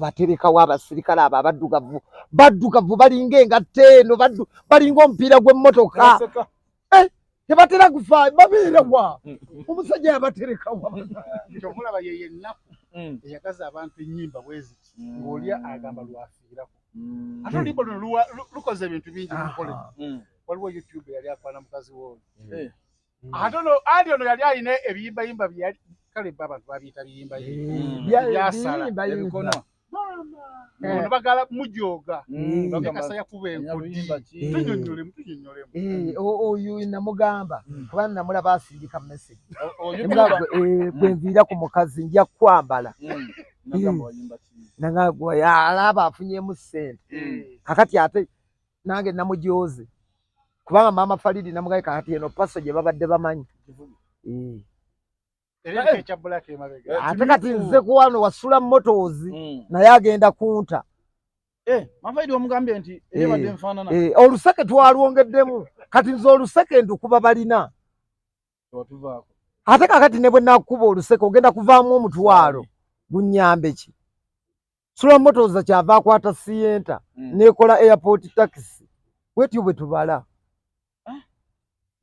baterekawo abasirikale abo abaddugavu. Baddugavu balinga engatto eno, balinga omupiira gw'emmotoka. Tebatera kufa, babeera wa. Omusajja yabaterekawo. Ky'omulaba ye ennaku eyagaza abantu ennyimba bwe ziti ng'oli agamba lwafiirako. Ate oluyimba luno lukoze ebintu bingi lukole. Waliwo YouTube yali akwana mukazi w'oyo. Ate ono ali ono yali alina ebiyimbayimba bye yali kale bo abantu babiyita biyimbayimba. Byasala. Ebikono. Ono bagala mujooga. Kasa yakuba enkudi. Tunyonnyolemu tunyonnyolemu. Oyo namugamba kuba namulaba asindika message. Bwe nviira ku mukazi nja kwambala. Alaba afunyemu ssente. Kakati ate nange namujooze. Kubanga maama Faridi namugaye kakati eno paso gye babadde bamanyi. Ate kati nze ku wano wasula Motors naye agenda kunta. Oluseke twalwongeddemu kati nze oluseke ndukuba balina. Ate kakati ne bwe nakuba oluseke ogenda kuvaamu omutwalo gunnyambe ki? Sula Motors kyava akwata Sienta n'ekola airport taxi. Bwetyo bwe tubala.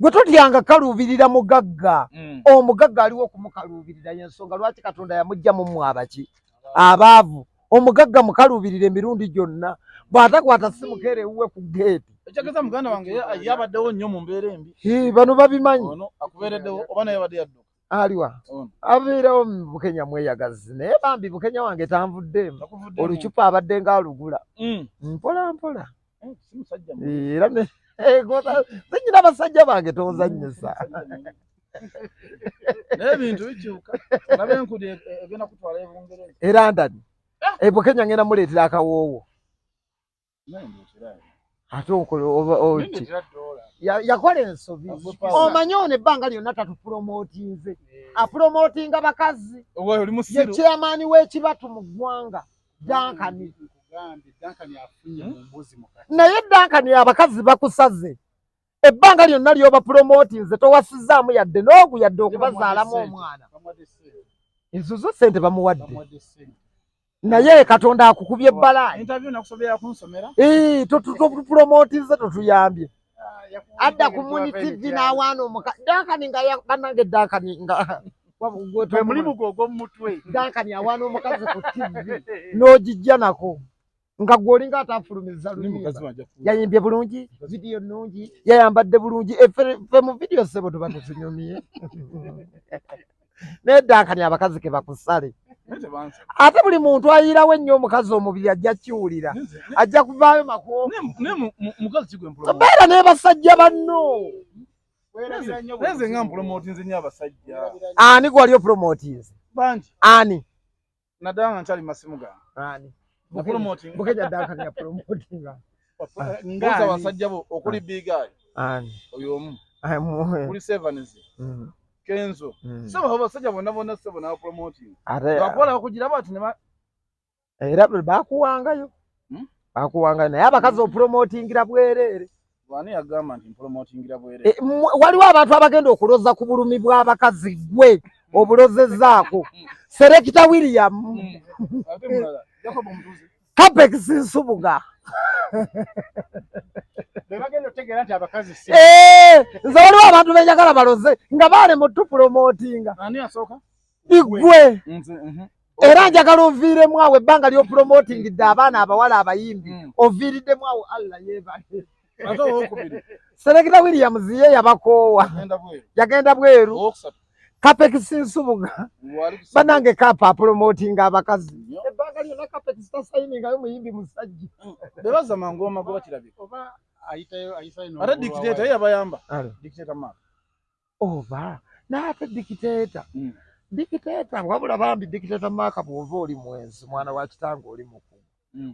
Gwe totyanga kaluubirira mugagga. Omugagga aliwo okumukaluubirira, y'ensonga lwaki Katonda yamugja mu mmwe abaki abaavu. Omugagga mukaluubirira emirundi gyonna, bw'atakwata simu keera ewuwe ku geeti. Ekyageza muganda wange ye abaddewo nnyo mu mbeera embi. Bano babimanyi. Ono akubeereddewo oba naye abadde yadduka? Aliwa abeerawo mu Bukenya mweyagazi, naye bambi Bukenya wange tanvuddeemu. Olucupa abadde ng'alugula mpola mpola. Era nyina abasajja bange tonzannyisa. Naye ebintu bikyuka. Olaba enkudi egenda kutwala e Bungereza. Era ndani e Bukenya ngenda muleetera akawoowo. Ate okola oba yakola ensobi. Omanyi ono ebbanga lyonna tatupromotinze, apromotinga bakazi. Ye chairman w'ekibatu mu ggwanga Duncan. Naye Duncan abakazi bakusaze ebbanga lyonna ly'oba promotinze, towasizaamu yadde n'ogu yadde okubazaalamu omwana. Ezo zo ssente bamuwadde, naye Katonda akukubye ebbalayi. Totupromotinze, totuyambye. Adda ku Muni TV n'awaana omuka Duncan nga bannange Duncan nga mulimu gwe ogw'omutwe. Duncan awaana omukazi ku TV n'ogijja nako nga gwe olinga atafulumiza luyimba. Yayimbye bulungi, vidiyo nnungi, yayambadde bulungi. Ffe mu vidiyo ssebo tuba tetunyumye. Naye Duncan abakazi ke bakusale. Ate buli muntu ayirawo ennyo omukazi omubiri ajja kiwulira, ajja kuvaayo makubo. Beera ne basajja banno. Nze nga mpromotinze nnyo abasajja. Ani gwali opromotinze? Bangi. Ani? Naddala nga nkyali mu masimu gange. Ani? Bukenya Duncan ya promotinga. Mbuuza abasajja bo okuli Big Eye. Ani? Oyo omu. Kuli Sevens. Kenzo. Sebo abasajja bonna bonna sebo na promoting. Bakola okugira bati ne era bakuwangayo. Bakuwangayo naye abakazi opromotingira bwereere. Wani yagamba nti mpromotingira bwereere? Waliwo abantu abagenda okuloza ku bulumi bw'abakazi gwe obulozezaako. Serekita William. Ate mulala Jacob Omutuuze. Capex Nsubuga. Bagenda otegeera nti abakazi si. Nze waliwo abantu benjagala baloze nga baale mu tupromotinga. Ani asooka? Igwe. Era njagala oviiremu awo ebbanga ly'opromotingidde abaana abawala abayimbi. Oviiriddemu awo Allah yeebale. Serekita Williams ye yabakoowa. Yagenda bweru. Capex Nsubuga. Bannange Kapa apromotinga abakazi. Ebbanga lyonna Capex tasayiningayo muyimbi musajja. Bebaza mangu amagoba kirabika. Oba ayitayo ayisayo. Ate dictator ye yabayamba. Dictator Mark. Oba n'ate dictator. Dictator wabula bambi dictator Mark bw'ova oli mwenzi mwana wa kitange oli mukugu.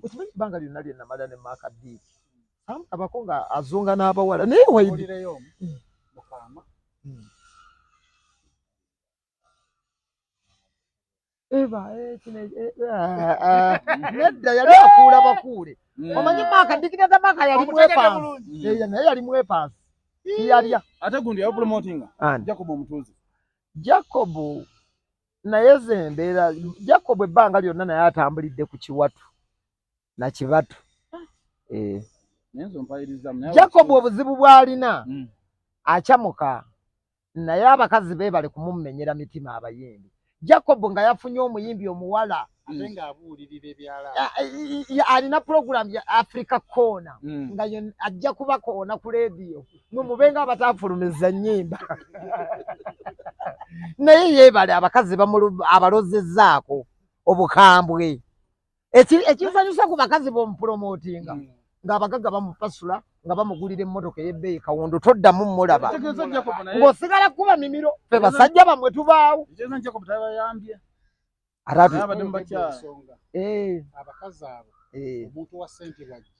Okimanyi ebbanga lyonna lye namala ne Mark Dick. Abako nga azunga n'abawala naye waidi. Eba nedda yali akuula bakuule. Omanyi Mark dictator Mark yali mwepansi. Naye yali mwepansi. Tiyalya. Ate gundi yapromotinga. Jacob Omutuuze. Jacob naye ze embeera Jacob ebbanga lyonna naye atambulidde ku kiwatu na kibatu. Jacob obuzibu bw'alina acamuka naye abakazi beebale kumumenyera mitima abayimbi. Jacob nga yafunye omuyimbi omuwala alina program ya Africa Corner nga ajja kubakoona ku leediyo mwe mube nga abatafulumiza nnyimba. Naye yeebale abakazi abalozezzaako obukambwe. Ekisanyusa ku bakazi b'omupromotinga ng'abagagga bamupasula nga bamugulira emmotoka ey'ebbeeyi kawundu toddamu mmulaba ng'osigala kuba mimiro. Ffe basajja bammwe tubaawo. Abakazi abo omuntu wa ssente bw'ajja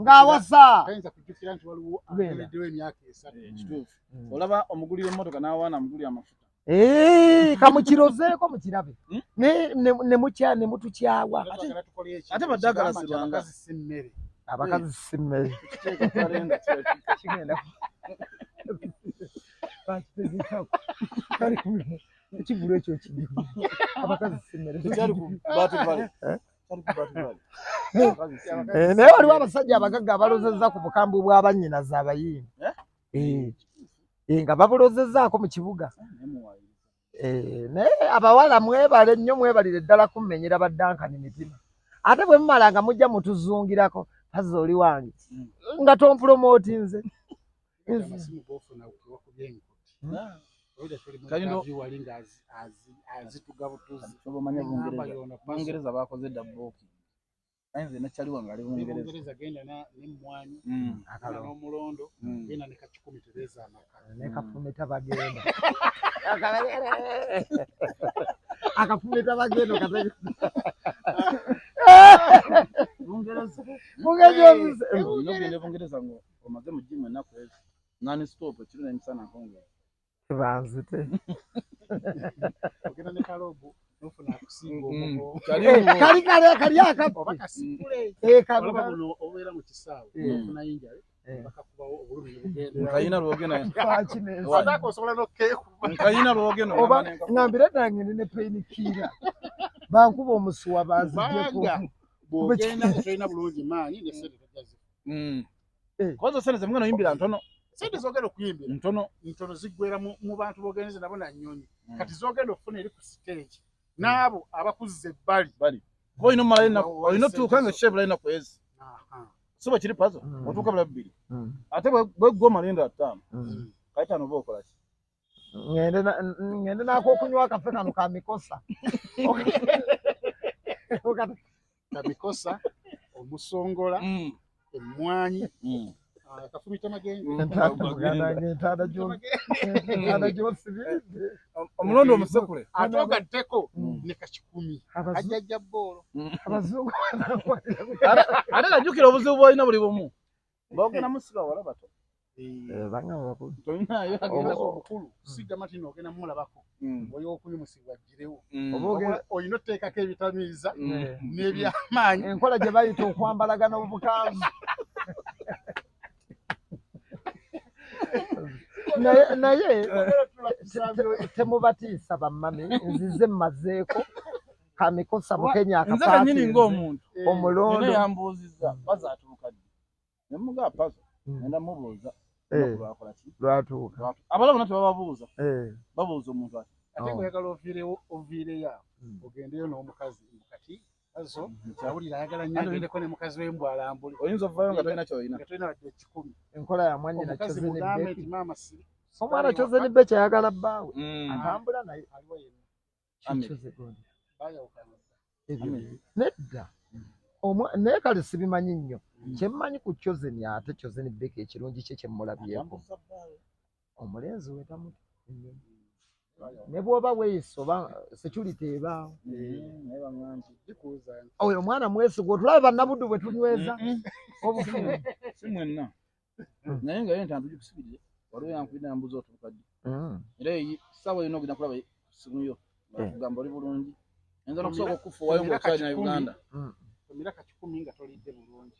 ng'awasa tayinza kujjukira nti waliwo aweereddewo emyaka 3. Olaba omugulira emmotoka n'awaana amugulira amafuta. Kamukirozeeko mukirabe ne mutukyawa. Ate baddagala sibanga abakazi si mmere. Ekivulu ekyo kidimu. Abakazi si mmere. Naye waliwo abasajja abagagga abalozezza ku bukambwe bwa bannyinaze abayimbi. Nga babulozezaako mu kibuga. Naye abawala mwebale nnyo, mwebalire ddala kummenyera ba Duncan mitima. Ate bwe mumala nga mujja mutuzungirako, Pazo oli wange nga tompromootinze. Bungereza bakoze dda booking. Nze ne Charlie wange ali Bungereza. Genda n'emmwanyi, n'omulondo, genda ne kakikumi tereeza amaka. Ne kafumita bagenda. Akafumita bagenda kate. Bungereza. Bungereza. Ogenda Bungereza ngo omaze mu gym ennaku ezo. Non stop ekiro n'emisana nkongera. Banzite. Ogenda ne kalobo nofuna akusinga omugo. Kali kale kali akappi. Oba kasikule. Olaba buno obeera mu kisaawe ofuna injury bakakubawo obulumi ne bugenda. Nkayina lwogena. Sadaka osobola n'okkeekuba. Nkayina lwogena. Oba ngambire nange ne pain killer. Bankuba omusuwa banzijjeko. Bw'ogenda tolina bulungi maanyi ne ssente tojja zifuna. Koza ssente zemugenda oyimbira ntono. Ssente z'ogenda okuyimbira ntono. Ntono ziggwera mu bantu b'ogenze nabo na nnyonyi. Kati z'ogenda okufuna eri ku stage n'abo abakuzza ebbali. Bali. Kuba olina omumalayo ennaku, olina otuuka nga ekisheebula ennaku ezi. Si bwe kiri Pazo, otuuka bula bbiri. Ate bwe ggwe omala endala ttaano. Kale ttaano oba okola ki? Ngende n'ak'okunywa akafe kano ka mikosa. Kamikosa, omusongola, emmwanyi, akafumita magenge. Entanda gy'osibiridde. Omulondo omusekule. Ate ogatteko ne kakikumi. Ajjajja bboolo. Abazungu ate kajjukira obuzibu bw'olina buli bumu. Bw'ogenda musiba wala bato. Obukulu sigama tino ogenda mulabako. Oyo okuyimusibwa aggirewo. Olina oteekako ebitamiiza n'ebyamaanyi. Enkola gye bayita okwambalagana obukanzu. Naye temubatiisa bammami, nzize mmazeeko kamikosa Bukenya akapaati. Nze kennyini ng'omuntu omulondo yambuuzizza Pazo atuuka ddi? Ne mugamba Pazo ngenda mubuuza lwakola ki? Lwatuuka. Abalala bonna tebababuuza. Babuuza omuntu ati. Ate ng'oyagala oviireyo awo ogendeyo n'omukazi kati Pazo awulira ayagala nnyo agendeko ne mukazi we mbw alambule. Oyinza ovaayo nga tolina ky'olina. Nga tolina wadde ekikumi. Enkola ya mwannyina Chosen Becky. Omwana Chosen Becky ayagala bbaawe. Atambula naye. Nedda. Naye kale sibimanyi nnyo. Kyemmanyi ku Chosen ate Chosen Becky ekirungi kye kyemmulabyeko. Omulenzi we tamuta. Ne bw'oba weeyisa oba security ebaawo. Oyo omwana mwesigwa, otulaba bannabuddu bwe tunyweza obufumu. Si mwenna. Naye nga ye ntantu gikusibirire, waliwo yankubidde nambuuza otuuka ddi. Era essaawa yonna ogenda kulaba ssimu yo ng'akugamba oli bulungi. Oyinza n'okusooka okufuuwayo ng'okyali na Uganda. Tomira kakikumi nga tolidde bulungi.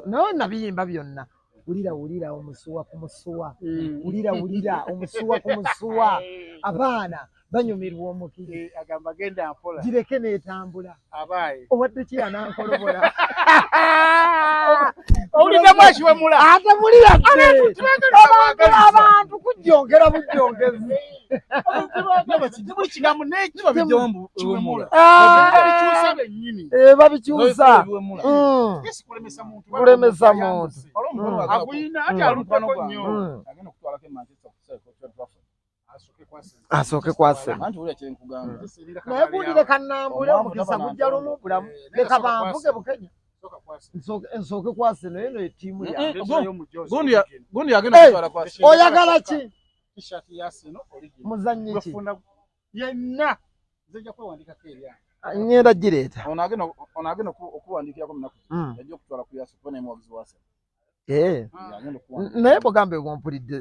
Naye nabiyimba byonna. Wulira wulira omusuwa ku musuwa. Wulira wulira omusuwa ku musuwa. Abaana banyumirwa omukiri. Agamba genda mpola. Gireke n'etambula. Abaaye. Owadde ki anankolobola? Owuliddemu ekiwemula. Ate mulira ggwe. Abantu kujjongera bujjongezi. Buli kigambo n'ekiba kiwemula. Babikyusa bennyini. Babikyusa. Kulemesa muntu. Kulemesa muntu. Aguyina ate aluddeko nnyo. Agenda okutwalako e Manchester ku kisaawe ky'Old Trafford. Asooke kwasena. Naye gundi leka nnambule omukisa gujja lumu bulamu. Leka banvuge Bukenya. Nsooke kwasena eno ettiimu yange. Gundi yagenda okutwala kwasena. Oyagala ki? Muzannyi ki? Yenna nze nja kwewandikako eryange. Ngenda gireeta. Ono agenda okuwandiikirako mu nnaku zino. Yajja okutwala ku Yasa kuba naye muwagizi wa Arsenal. Naye bw'ogamba bw'ompulidde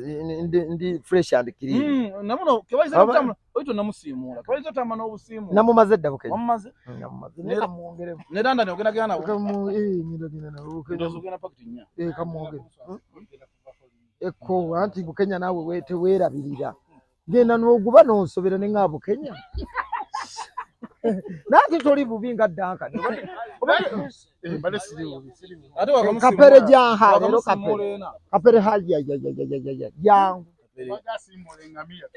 ndi fresh and clean. Namuno kebayinza okutambula oyita onamusiimuula kebayinza otambula n'obusiimuula. Namumaze dda Bukenya. Wamumaze? Namumaze. Naye kamwongeremu. Ne London ogenda genda nabo? Ngenda genda nabo. Ndowooza ogenda pakiti nnya. Kamwongere. Ekko anti Bukenya naawe teweerabirira. Genda n'oguba n'onsobera ne nga Bukenya. Naye toli bubi nga Duncan. Kapere janha leero kapere. Kapere hajja jangu. Kapere. Bagasiimula engamiya.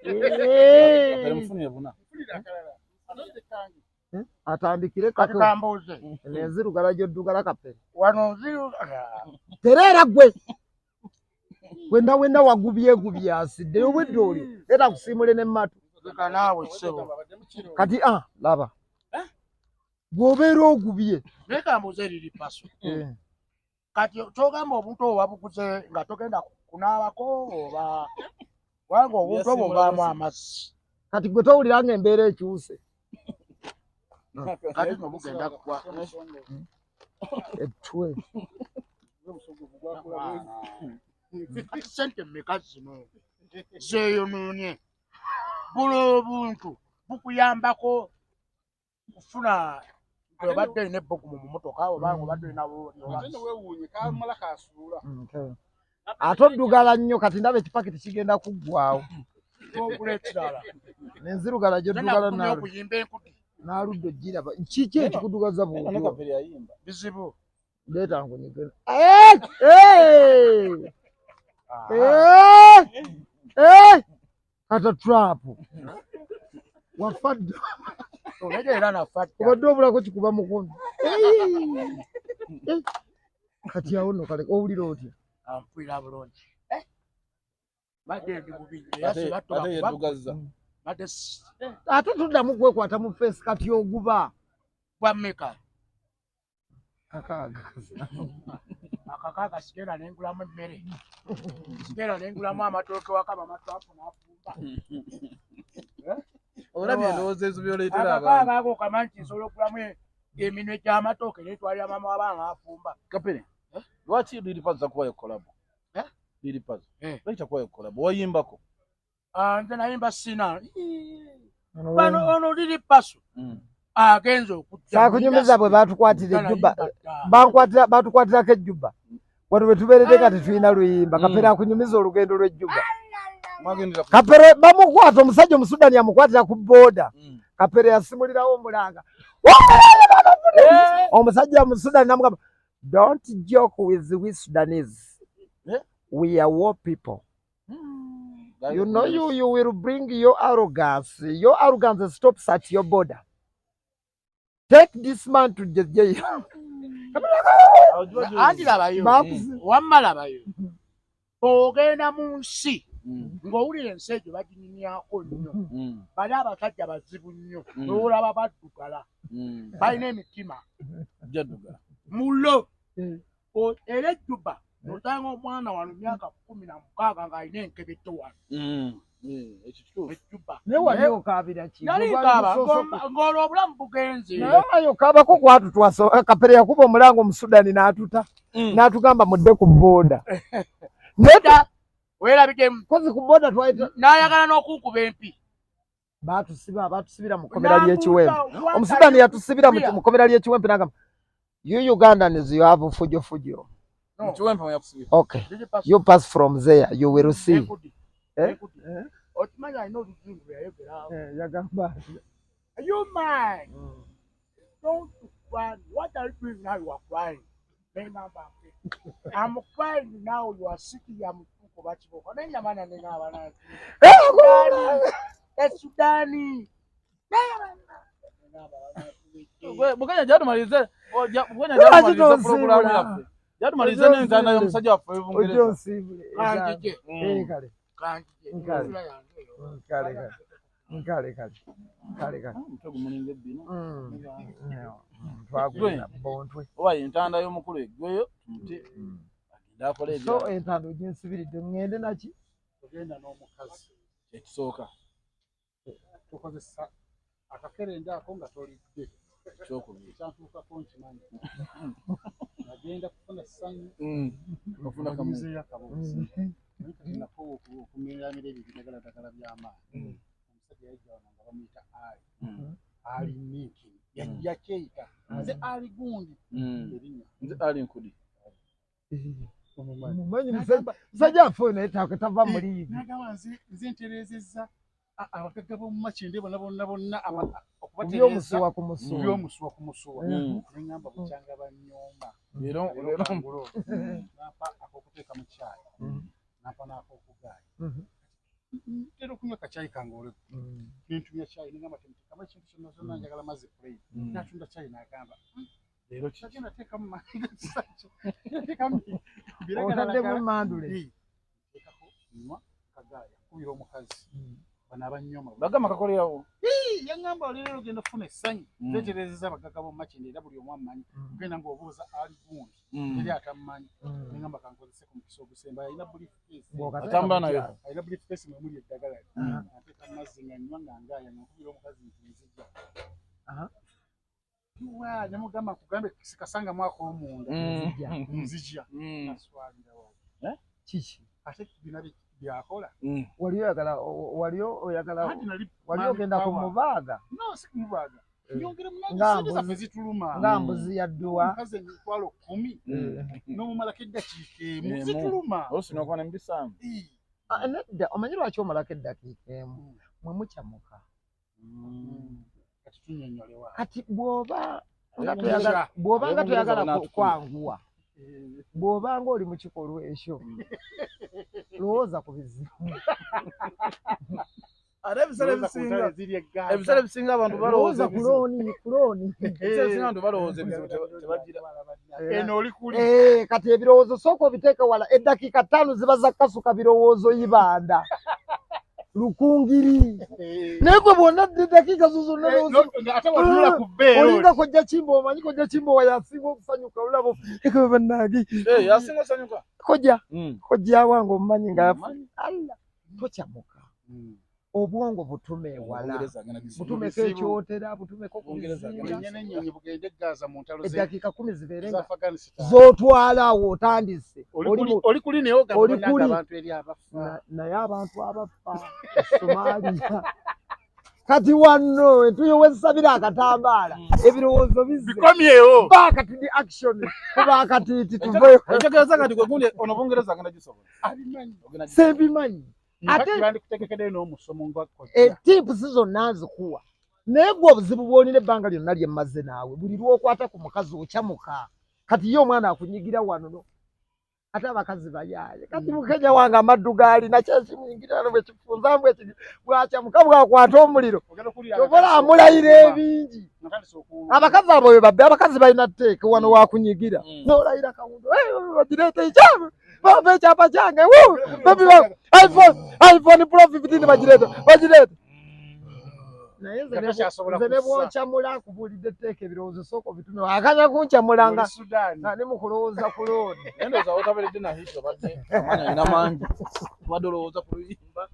Kapere mufunire buna. Nfunira akalala. Ate kange. Atandikire Kati kato kambuuze nenzirugala gyoddugala Kapere. Wano nziru Tereera gwe wenda wenda wagubyegubye asidde obwedde olyo leeta kusiimule ne matu. Leka naawe ssebo. Kati laba bw'obeera ogubye. Naye kambuuze eriri paso. Kati kyogamba obuntu obwo wabuguze nga togenda kunaabako oba kubanga obuntu obwo bubaamu amazzi. Kati gwe towulira nga embeera ekyuse. Kati nno bugenda kugwa. Ettwe. Kati sente mmeka zino zeeyonoonye? Buno obuntu bukuyambako kufuna obadde olina ebbugumu mu mmotoka oba nga obadde olina Ate nno weewuunye kamala kasuula. Ate oddugala nnyo kati ndaba ekipakiti kigenda kuggwawo. Ogula ekirala. Nenzirugala gyoddugala Nakutumye okuyimba enkudi. N'aludde ogiraba kiki ekikudugaza Ne bw'otyo? Kapere yayimba. Bizibu. Leeta nkunyige. Kata trap wafa dda. Oleka era nafa dda. Obadde obulako kikuba mukono. Kati awo nno kale owulira otya? Mpulira bulungi. Badde ndi bubi nnyo era Ate sibattoba ate kuba yeddugazza. badde Ate tuddamu kwekwata mu feesi kati oguba. Gwa mmeka? 600. 600 sigenda ne ngulamu emmere. Sigenda ne ngulamu amatooke waka mama Trump n'afumba. Olabye endowooza ezo by'oleetera abantu. 600 ago okamanyi nti nsobola okugulamu eminwe gy'amatooke ne ntwalira maama w'abaana n'afumba. Kapere. Lwaki Lil Pazo takuwayo collabo? Eh? Lil Pazo. Eh. Lwaki takuwayo collabo? Wayimbako. Ah, nze nayimba sina. Bano ono Lil Pazo agenze okujja. Saakunyumiza bwe baatukwatira ejjuba. Nayimba dda. Bankwatira batuukwatirako ejjuba. Wano bwe tubeeredde nga tetulina luyimba. Kapere akunyumiza olugendo lw'ejjuba. Mwagendera ku Kapere bamukwata omusajja Omusudani amukwatira ku booda. Kapere yasimulirawo omulanga. Omusajja Omusudani namugamba don't joke with we Sudanese. Eh? We are war people. You know you will bring your arrogance. Your arrogance stops at your border. Take this man to the jail. Anti labayo. Wamma labayo. Ogenda mu nsi ng'owulira ensi egyo baginyumyako nnyo. Bali abasajja bazibu nnyo. N'olaba baddugala. Balina emitima. Jaddugala. Mulo. Era ejjuba osanga omwana wano myaka 16 ng'alina enkebetto wano. Ekyo kituufu. Ejjuba. Naye wali okaabira ki? Nali nkaaba ng'olwo obulamu bugenze. Naye okaabako kwatutwasa Kapere yakuba omulanga Omusudani n'atuta. N'atugamba mudde ku booda. Nedda weerabidde Kozi ku booda twali n'ayagala n'okunkuba empi. Baatusiba baatusibira mu kkomera ly'ekiwempe. Omusudani yatusibira mu kkomera ly'ekiwempe n'agamba you Ugandans you have fujo fujo. Mu kiwempe mwe yakusibira. Okay. You pass from there you will see. Eh? Okimanyi alina oluzungu lwe yayogera. Yagamba. You man, don't cry. What are you doing now? You are crying. Nengamba I'm crying now. You are sick. You are mutuko bakiboko. Nenyamana nengamba na. Sudani. Bukenya jatumalize Bukenya jatumalize programu yaffe. Jatumalize n'entanda y'omusajja waffe w'e Bungereza. Kanjije. Kale. Kanjije. Kale. Kale kale. Kale kale. Kale kale. Omutwe gumulinga ebbina. Twagulira bontwe. Oba entanda y'omukulu eggweyo tumute agende akole So ebya entanda oginsibiridde ŋŋende naki? Togenda n'omukazi. Ekisooka. Tukozesa akakerenda ako nga tolidde. Ekyokubiri. Kyantuukako nkimanyi. Nagenda kufuna ssanyu. Ofuna kamu. Nnyumizeeyo akaboozi. Naye kati nakoowa okumiramira ebyo ebiragalalagala by'amaanyi. Omusajja yajja wano nga bamuyita Ali. Ali Niiki. Yakyeyita. Nze Ali gundi. Erinnya. Nze Ali Nkudi. Omumanyi. Mumanyi musajja waffe oyo naye tava mu liigi. N'agamba nze ntereezezza abagagga b'omu Makindye bonna bonna bonna okubatereeza Ebyomusuwa ku musuwa. Ebyomusuwa ku musuwa. Ne ŋŋamba bukyanga bannyomba. Leero Leero leero kangulo. Nampa ak'okuteeka mu kyayi. Nampa n'ak'okugaaya. Ntera okunywa kacyayi kange olwo nentumya cyayi, nengamba temuteekamu ekintu kyonna kyonna, njagala mazzi plain. Natunda cyayi n'agamba, Leero kiki? Tagenda teekamu kisajja, teekamu Otaddemu mandule. Teekako, nywa kagaaya, kubira omukazi bano abanyoma. Bagamba kakolerawo. Yaŋŋamba, olero ogenda okufuna essanyu, teeterezeza abagagga b'omu Makindye, era buli omu ammanyi, ogenda ng'obuuza ali gundi, teri atammanyi. Neŋŋamba kankozese ku mukisa ogusemba, alina briefcase. Atambula nayo. Alina briefcase mwe muli eddagala lye. Ateeka mu mazzi nga nnywa nga ngaaya, nga nkubira omukazi nti nzija. Wa nemugamba, nkugambe sikasangamu ak'omunda, nzija. Naswalira wali. Kiki? Ate bina byakola. Wali oyagala, wali oyagala, Anti nali wali ogenda power. Kumubaaga. No, si kumubaaga, nyongere. Nga Munange, sente zaffe zituluma. Nga mbuzi ya dduwa. Omukazi 100,000 n'omumalako eddakiika emu, Emu. zituluma. Oluusi n'okuba ne mubisaamu. Ii. Ah, nedda, omanyi lwaki omalako eddakiika emu? Mwe mukyamuka. Kati tunnyonnyolewa. Kati bw'oba nga Ab'e toyagala, bw'oba nga Ab'e toyagala Bungereza kwanguwa, bw'oba nga oli mu kikolwa ekyo, lowooza ku bizibu. Ate ebiseera Lowooza ku ebisinga ntalo eziri e Gaza. Ebiseera ebisinga abantu balowooza Lowooza ku ebizibu. looni, ku looni. Ebiseera ebisinga abantu balowooza ebizibu, tebagira. Eno oli kuli. Eh, kati ebirowoozo sooka obiteeke wala. Eddakiika 5 ziba za kasuka birowoozo, ibanda lukungiri. Naye gwe bwonna eddakiika zo zonna Ate watunula ku bbeeyo. Olinga kojja Kimbo. Omanyi kojja Kimbo wa yasinga okusanyuka, olabo ekebe bannange. Eh, yasinga osanyuka. Kojja, kojja wange omumanyi nga yafu Allah, tokyamuka. Obwongo butume ewala. Bungereza agenda gisobola. Butumeko Buzibu. ekyotera, butumeko ku Bungereza bizinga. agenda Bulinye n'ennyonyi bugende e Gaza mu ntalo Eddakiika 10 zibeere za nga Afghanistan. z'otwala awo otandise. Oli Oli oli kuli naye ogamba oli bannange kuli. abantu eri abafa. Naye abantu abafa e Somalia, kati wano entuyo wesabira akatambaala, ebirowoozo bizze. Bikomyewo. Back to the action, kuba akatiiti tuveyo. Ekitegeeza kati gwe gundi ono Bungereza agenda gisobola. Abimanyi. Ogenda gisobola. Sembimanyi. Ate- Bandikutegekeddeyo n'omusomo nga kojja. Etipusi zonna nzikuwa, naye gwe obuzibu bw'olina, ebbanga lyonna lye mmaze naawe, buli lw'okwata ku mukazi okyamuka. Kati ye omwana akunyigira wano no, ate abakazi bayaaye. Kati mukenya wange amaddu gaalina kyekimuyingira wano, bwekifunza bwakyamuka bwakwata omuliro. Ogenda okuwulira Kyobola abatandise amulayira okuwuluma. ebingi. Natandise okuwuluma. Abakazi abo bwe babbe. Abakazi balina tteeka wano wakunyigira, nolayira kawundo, bagireeta ekyapa, bampa ekyapa kyange. Wuu, babi iPhone Pro 15 bagireeta, bagireeta. Naye nze Nga takyasobola nze ne kussa. bwonkyamula, nkubuulidde etteeka, ebirowoozo sooka obitume. Akanya kunkyamula nga Oli Sudan. nga ne mu kulowooza ku looni. Naye ndowooza otabeeredde na hit, obadde amaanyi alina mangi, obadde olowooza ku luyimba.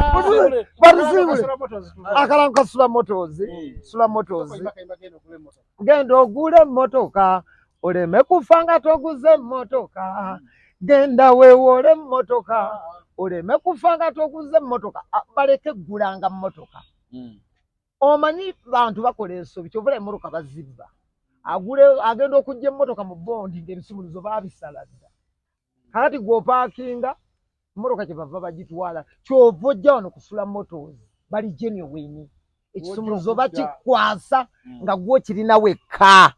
Batusiibule. Kasula Motors tuve. Akalango ka Sula Motors. Sula Motors. Kayimba, kayimba, genda ogule emmotoka. Genda ogule emmotoka, oleme kufa nga toguze emmotoka. Genda weewole emmotoka, oleme kufa nga toguze emmotoka. Ah, baleke ggulanga mmotoka. Omanyi bantu bakola ensobi, kyovula emmotoka bazibba. Agule, agenda okujja emmotoka mu bondi ng'ebisumuluzo baabisala dda. Kakati gw'opaakinga emmotoka, kyebava bagitwala. Kyova ojja wano kusula Motors, bali genuine. Ekisumuluzo W'ojja okudda. bakikwasa nga gwo kirina wekka,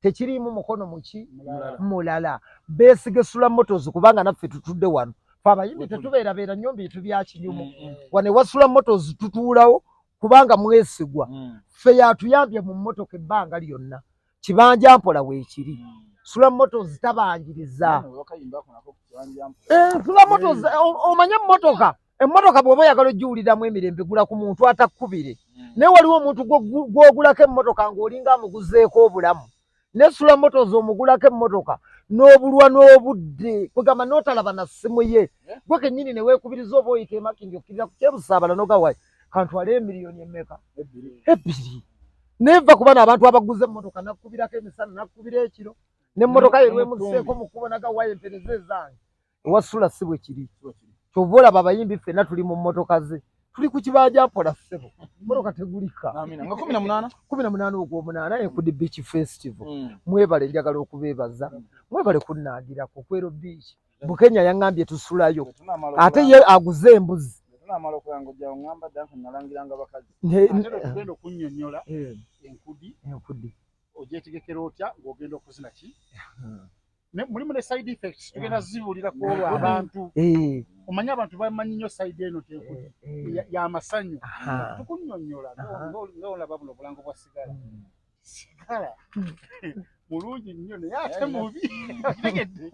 tekiriimu mukono muki Mulala. mulala. Beesige Sula Motors, kubanga naffe tutudde wano, fe abayimbi Wetuli. tetubeerabeera nnyo bintu bya kinyumu. Wano ewa Sula Motors tutuulawo kubanga mwesigwa. Ffe yatuyambye mu mmotoka ebbanga lyonna, kibanja mpola weekiri. Sula Motors tabanjiriza. Eh, Sula Motors, omanye emmotoka bw'oba oyagala ogiwuliramu emirembe, gula ku muntu atakkubire. Naye waliwo omuntu gw'ogulako emmotoka ng'olinga amuguzeeko obulamu. Ne Sula Motors omugulako emmotoka n'obulwa n'obudde, kwegamba n'otalaba na ssimu ye, gwe kennyini ne weekubiriza oba oyita emakindi, okkirira ku kyebusaabala nogawayi kantwale emiliyoni emeka, 2. Neva kuba n'abantu abaguze emmotoka, nakkubirako emisana, nakkubira ekiro, n'emmotoka ye lwemuseeko mu kkubo, nagawayi empereza ezange. Ewa Sula si bwe kiri. Kyova olaba abayimbi ffenna tuli mu mmotoka ze, tuli ku kibanja mpola. Ssebo, mmotoka tegulika. Nga 18. 18 ogw'omunaana, Enkudi Beach Festival. Mwebale, njagala okubeebaza, mwebale kunnangirako kwero beach. Bukenya yaŋŋambye tusulayo, ate ye aguze embuzi. Tunamala okulanga, ojjawo ŋŋamba dda nti nalangiranga bakazi. Ate lwe tugenda okunnyonnyola enkudi, Enkudi ogyetegekera otya ng'ogenda okuzina ki? Mulimu ne side effects tugenda zibuulira ku olwo abantu. Omanyi abantu bamanyi nnyo side eno y'amasanyu. Tukunnyonnyola ng'olaba buno obulango bwa sigala. Sigala mulungi nnyo naye ate mubi. Okitegedde?